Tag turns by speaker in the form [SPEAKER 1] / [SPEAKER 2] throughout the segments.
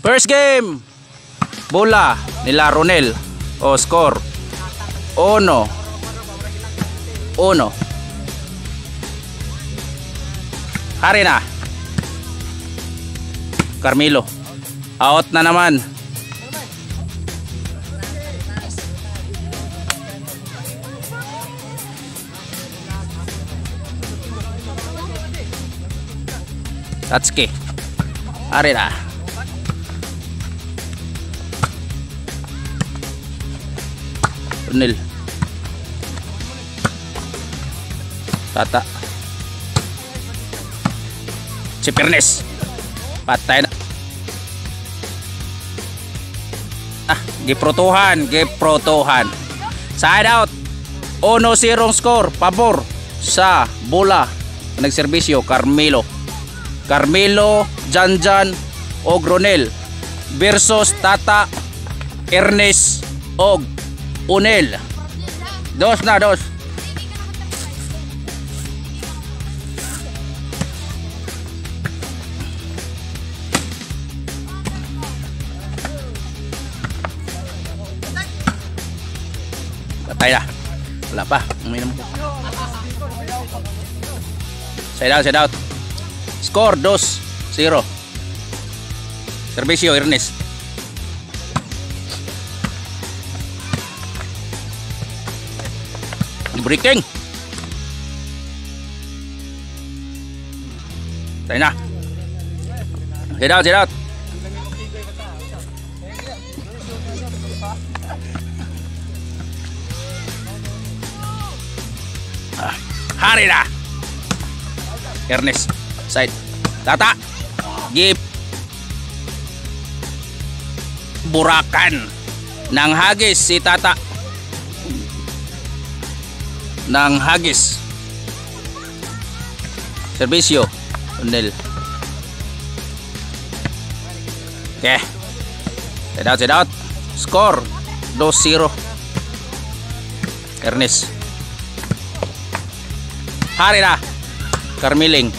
[SPEAKER 1] First game. Bola nila Ronel. O score. 1-1. Hari na. Carmelo. Out na naman. Tatsuki. Hari na. Ronel. Tata. Si Pernes. Patay na. Ah, giprotuhan, giprotuhan. Side out. 1-0 score pabor sa bola. Nagserbisyo Carmelo. Carmelo, Janjan og Ronel versus Tata, Ernest og Onel. Dos na dos. Patay na. Wala pa. Uminom ko. Side out, side out. Score 2-0. Servisyo Ernest. Breaking. Tayo na. Sit out, sit out. Ah, hari na. Ernest. Side. Tata. Give. Burakan. Nang hagis si Tata. Nang hagis. Servisyo. Onel. Okay. Side out, side out. Score 2-0. Ernest. Hari na. Carmiling.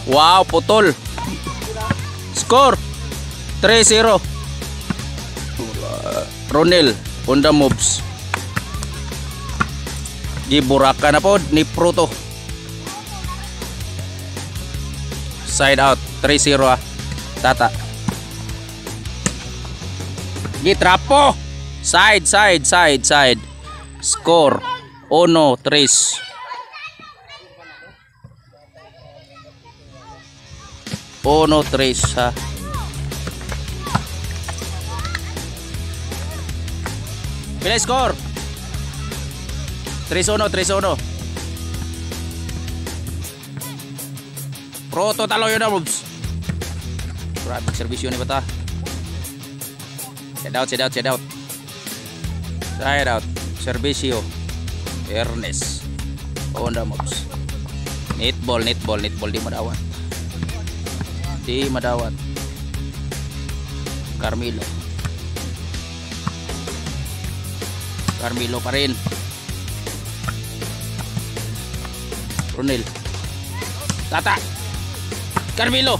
[SPEAKER 1] Wow, putol. Score 3-0. Ronel on the moves. Giburaka na po ni Proto. Side out 3-0 ah. Tata. Gitrapo. Side, side, side, side. Score 1-3. 1-3 ha. Pila score? 3-1, 3-1. Proto talo yun na moves. Grabe servisyo ni bata. Side out, side out, side out. Side out. Servisyo. Ernest. On the moves. Net ball, net ball, net ball. Di madawat. Di madawat. Carmelo. Carmelo pa rin. Ronel. Tata. Carmelo.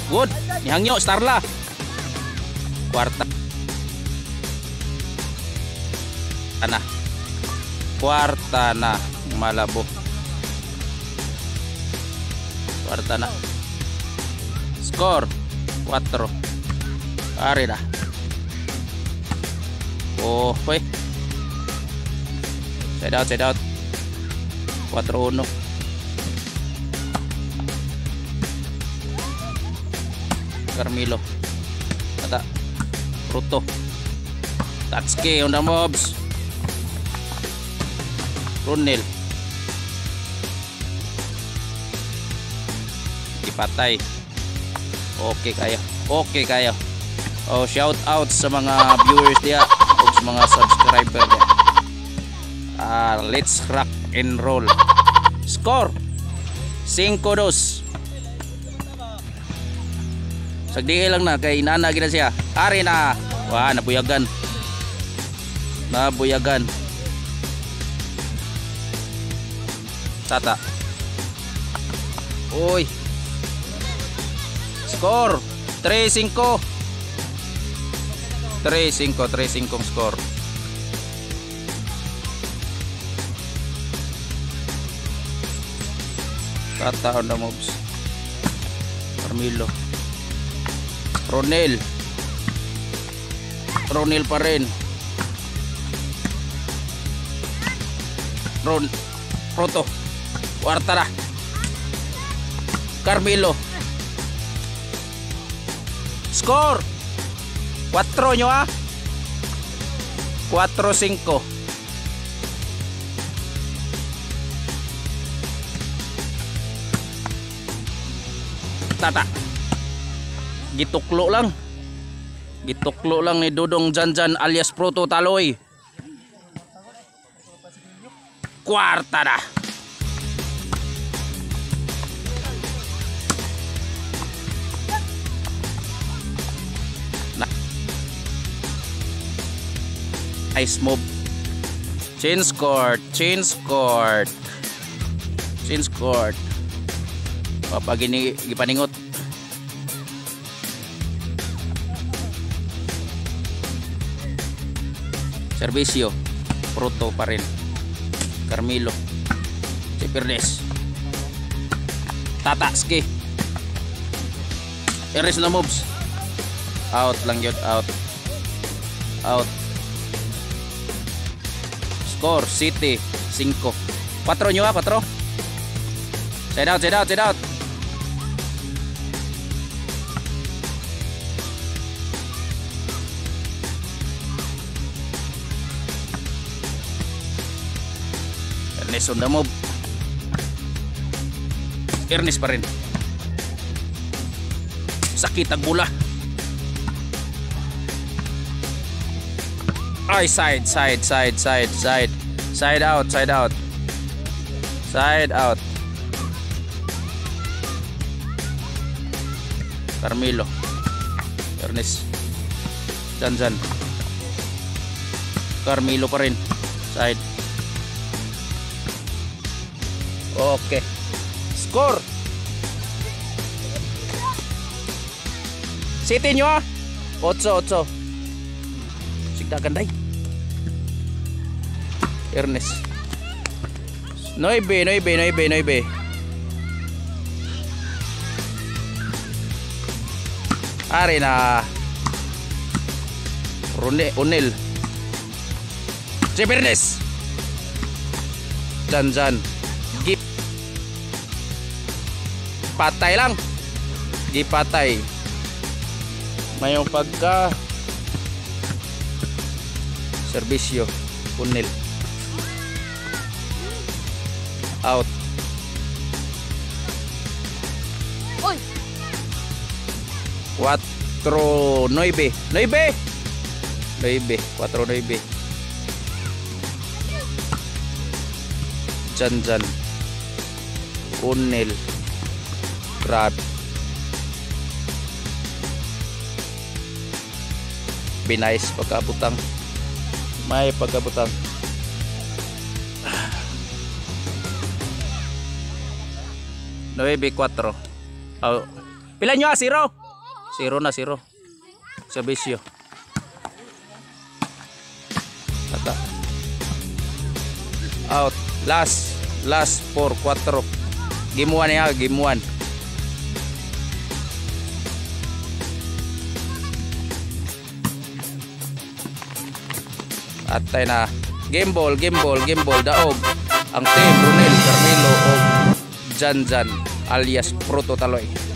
[SPEAKER 1] Good. Nihangyo Starla. Kwarta na. Kwarta na. Malabo. Kwarta na. Score 4. Ari na. Oh, wait. Side out, side out. 4-1. Carmelo. Tata. Proto. Tatsuki on the mobs. Ronel. Ipatay. Okay kayo. Okay kayo. Oh, shout out sa mga viewers diya o sa mga subscriber diya. Ah, let's rock and roll. Score 5-2. Sagdiin lang na kay nana gina siya. Ari na. Wah, nabuyagan. Nabuyagan. Tata. Uy. Score 3-5. 3-5, 3-5 score. Tata on the moves. Carmelo. Ronel. Ronel pa rin. Ron Proto. Kwarta na. Carmelo. Score. 4 nyo ah. 4-5. Tata. Gituklo lang. Gituklo lang ni Dudong Janjan alias Proto Taloy. Kwarta na. Nice move. Change court, change court. Change court. Papagini gipaningot. Servisyo. Proto pa rin. Carmelo. Si Pernes. Tata, ski. Ernest na moves. Out lang yun, out. Out. Score, City, 5. 4 nyo ah, 4. Side out, side out, side out. Ernest on the move. Ernest pa rin. Sakit ang bula. Ay, side, side, side, side, side. Side out, side out. Side out. Carmelo. Ernest. Janjan. Carmelo pa rin. Side. Okay. Score. City nyo ah. 8-8. Sigdagan day. Ernest. 9, 9, 9, 9. Ari na. Rune, Unel. Ernest. Janjan. Patay lang. Gipatay. Mayong pagka serbisyo. Unel. Out.
[SPEAKER 2] Oy.
[SPEAKER 1] 4-9. 9. 9. 4-9. Janjan. Unel. Grabe. Nice pagkabutang. May pagkabutang. 9-4. Oh. Pila nyo ah? 0? 0 na, 0. Servisyo. Tata. Out. Last. Last 4, 4. Game 1 ya, game 1. Atay na. Game ball, game ball, game ball. Daog. Ang team Ronel, Carmelo o Janjan alias Proto Taloy.